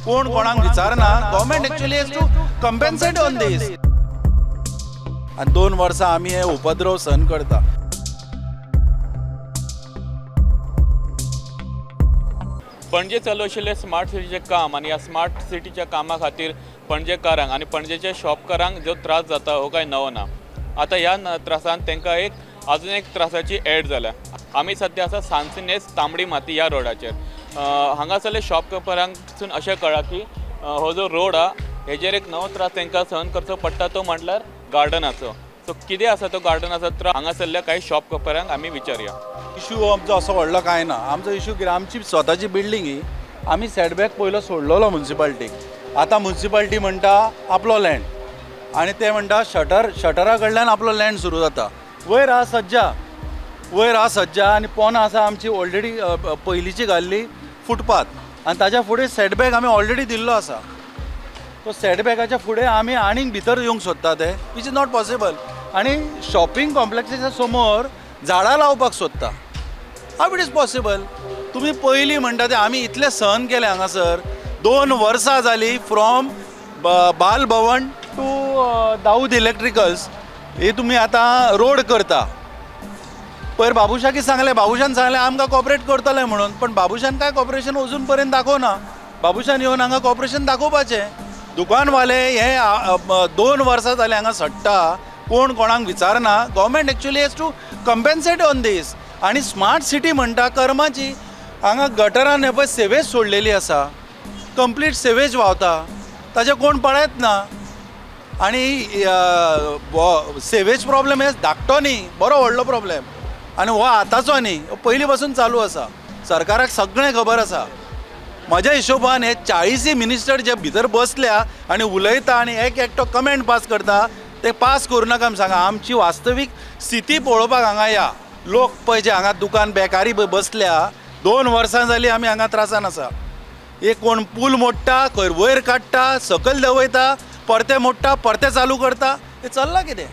कोण कोणाक विचारना. Government actually has to compensate on this. आनी 2 वर्सां आमी हे उपद्रव सहन करता. पणजे चालू आशिल्लें स्मार्ट सिटीचें काम आनी ह्या स्मार्ट सिटीच्या कामा खातीर पणजेकारांक आनी पणजेच्या शॉपकारांक जो त्रास जाता हो कांय नवो ना. आतां ह्या त्रासान तांकां एक अजून एक त्रासाची एड जाल्या. आमी सद्या आसा सांतिनेज तांबडी माती ह्या रोडाचेर. हांगासरले शॉपकिपरांकसून अशें कळ्ळां की हो जो रोड आहा हेजेर एक नवो त्रास तांकां सहन करचो पडटा तो म्हटल्यार गार्डनाचो. सो कितें आसा तो गार्डनाचो त्रास हांगासरल्या कांय शॉपकिपरांक आमी विचारया. इशू आमचो असो व्हडलो कांय ना. आमचो इशू कितें, आमची स्वताची बिल्डींग ही आमी सेटबॅक पयलो सोडलेलो मुन्सिपाल्टीक. आतां मुन्सिपाल्टी म्हणटा आपलो लँड आनी ते म्हणटा शटरा कडल्यान आपलो लँड सुरू जाता. वयर आहा सज्जा, वयर आहा सज्जा आनी पोना आसा आमची ऑलरेडी पयलींची घाल्ली फुटपाथ आनी ताच्या फुडें सेटबॅक आमी ऑलरेडी दिल्लो आसा. तो सेटबॅकाच्या फुडें आमी आनीक भितर येवंक सोदता ते, which is not possible. आनी शॉपिंग कॉम्प्लेक्साच्या समोर झाडां लावपाक सोदता. How it is possible? तुमी पयलीं म्हणटा ते आमी इतलें सहन केलें हांगासर 2 वर्सां जालीं from Bal Bhavan to Dawood electricals हे तुमी आतां रोड करता. पयर बाबुशाकी सांगलें, बाबुशान सांगलें आमकां कॉपरेट करतलें म्हणून, पण बाबुशान कांय कॉपरेशन अजून पर्यंत दाखोवना. बाबुशान येवन हांगा कॉपरेशन दाखोवपाचें. दुकानवाले हे 2 वर्सां जालीं हांगा सट्टा, कोण कोणाक विचारना. Government actually has to compensate on this. आनी स्मार्ट सिटी म्हणटा कर्माची, हांगा गटरान हे पळय सेवेज सोडलेली आसा, कंप्लीट सेवेज व्हांवता, ताजें कोण पळयत ना. आनी सेवेज प्रॉब्लेम हे धाकटो न्ही, बरो व्हडलो प्रॉब्लेम. आनी हो आतांचो न्ही, पयलीं पासून चालू आसा. सरकाराक सगळें खबर आसा. म्हज्या हिशोबान हे 40 मिनिस्टर जे भितर बसल्या आनी उलयता आनी एक एकटो कमेंट पास करता, ते पास करूं नाका सांगा. आमची वास्तवीक स्थिती पळोवपाक हांगा या. लोक पळय जे हांगा दुकान बेकारी बसल्या, 2 वर्सां जालीं आमी हांगा त्रासान आसा. एक कोण पूल मोडटा, खंय वयर काडटा, सकयल देंवयता, परते मोडटा, परते चालू करता. हें चल्लां कितें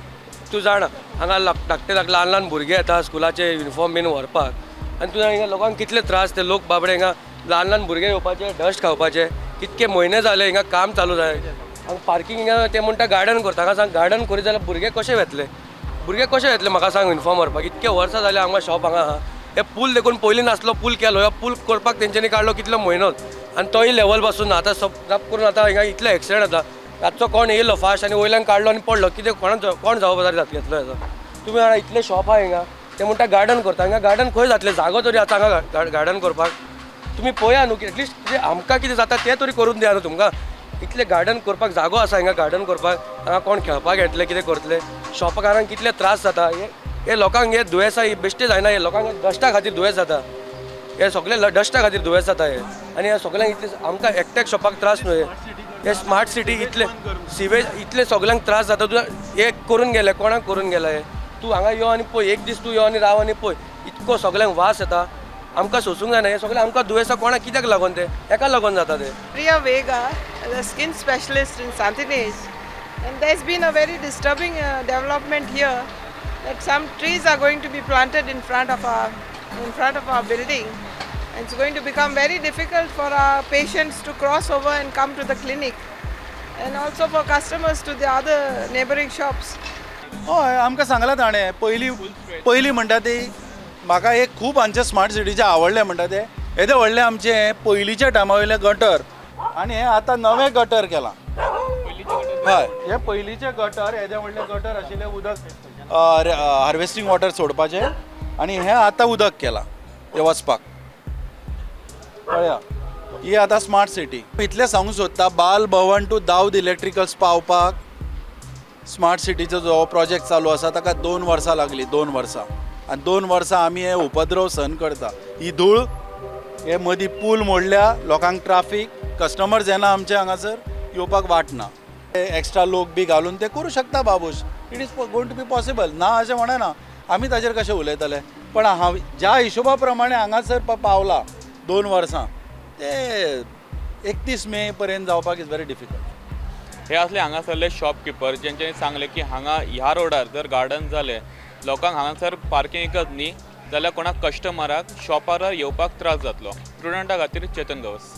तूं जाणा हांगा धाकटे धाकटे ल्हान ल्हान भुरगे येता स्कुलाचे युनिफॉर्म बीन व्हरपाक आनी तूं हिंगा लोकांक कितले त्रास. ते लोक बाबडे हिंगा ल्हान ल्हान भुरगे येवपाचे, डस्ट खावपाचे. कितके म्हयने जाले हिंगा काम चालू जाय. हांगा पार्कींग हिंगा ते म्हणटा गार्डन करता. हांगा सांग गार्डन करीत जाल्यार भुरगे कशे वेतले, भुरगे कशे येतले म्हाका सांग युनिफॉर्म व्हरपाक. इतके वर्सां जाले हांगा शॉप हांगा आहा. हे पूल देखून पयलीं नासलो पूल केलो, ह्या पूल करपाक तेंच्यांनी काडलो कितलो म्हयनोच आनी तोय लेवल पासून आतां सब करून आतां हिंगा इतले एक्सिडंट जाता. रातचो कोण येयलो फास्ट आनी वयल्यान काडलो आनी पडलो, कितें कोण जबाबदारी घेतलो हेजो? तुमी जाणा इतले शॉप आहा हिंगा, ते म्हणटा गार्डन करता. हिंगा गार्डन खंय जातलें? जागो तरी आतां हांगा गार्डन करपाक तुमी पळया न्हू, एटलिस्ट कितें आमकां कितें जाता तें तरी करून दिया न्हू तुमकां. इतलें गार्डन करपाक जागो आसा हिंगा गार्डन करपाक, हांगा कोण खेळपाक येतले, कितें करतले? शॉपकारांक कितले त्रास जाता. हे लोकांक हे दुयेंसां ही बेश्टें जायना, हे लोकांक डस्टा खातीर दुयेंस जाता, हे सगळे डस्टा खातीर दुयेंस जाता हे. आनी ह्या सगळ्यांक इतले आमकां एकट्याक शॉपाक त्रास न्हय, हे स्मार्ट सिटी इतले सिवेज इतले सगळ्यांक त्रास जाता. तूं एक करून गेले, कोणाक करून गेले? तूं हांगा यो आनी पळय, एक दीस तूं यो आनी राव आनी पळय, इतको सगळ्यांक वास येता, आमकां सोसूंक जायना. हे सगळें आमकां दुयेंसां कोणाक कित्याक लागून ते हेका लागून जाता ते. Priya Vega, the skin specialist in Santinez, and there's been a very disturbing development here that some trees are going to be planted in front of our building, and it's going to become very difficult for our patients to cross over and come to the clinic, and also for customers to the other neighboring shops. हय, आमकां सांगलां ताणें पयलीं पयलीं म्हणटा ती म्हाका एक खूब आमच्या स्मार्ट सिटीचें आवडलें म्हणटा तें येदें व्हडलें आमचें पयलींच्या टायमा वयलें गटर आनी हें आतां नवें गटर केलां. हय, हें पयलींचें गटर येदें व्हडलें गटर आशिल्लें उदक हार्वेस्टींग वॉटर सोडपाचें, आनी हें आतां उदक केलां हें वचपाक. पळया ही आतां स्मार्ट सिटी. इतलें सांगूंक सोदता, बाल भवन टू दाऊद इलेक्ट्रिकल्स पावपाक स्मार्ट सिटीचो जो प्रोजेक्ट चालू आसा ताका 2 वर्सां लागलीं, 2 वर्सां. आनी 2 वर्सां आमी हे उपद्रव सहन करता. ही धूळ, हे मदीं पूल मोडल्या, लोकांक ट्राफीक, कस्टमर्स येना आमचे हांगासर, येवपाक वाट ना. एक्स्ट्रा लोक बी घालून ते करूं शकता Babush, it is going to be possible. ना अशें म्हणना, आमी ताजेर कशें उलयतले, पण हांव ज्या हिशोबा प्रमाणे हांगासर पावला 2 वर्सां, ते 31 मे पर्यंत जावपाक is very difficult. हे असले हांगासरले शॉपकिपर जेंच्यांनी सांगलें की हांगा ह्या रोडार जर गार्डन जालें, लोकांक हांगासर पार्किंगच न्ही जाल्यार कोणाक कस्टमराक शॉपार येवपाक त्रास जातलो. स्टुडंटा खातीर चेतन गवस.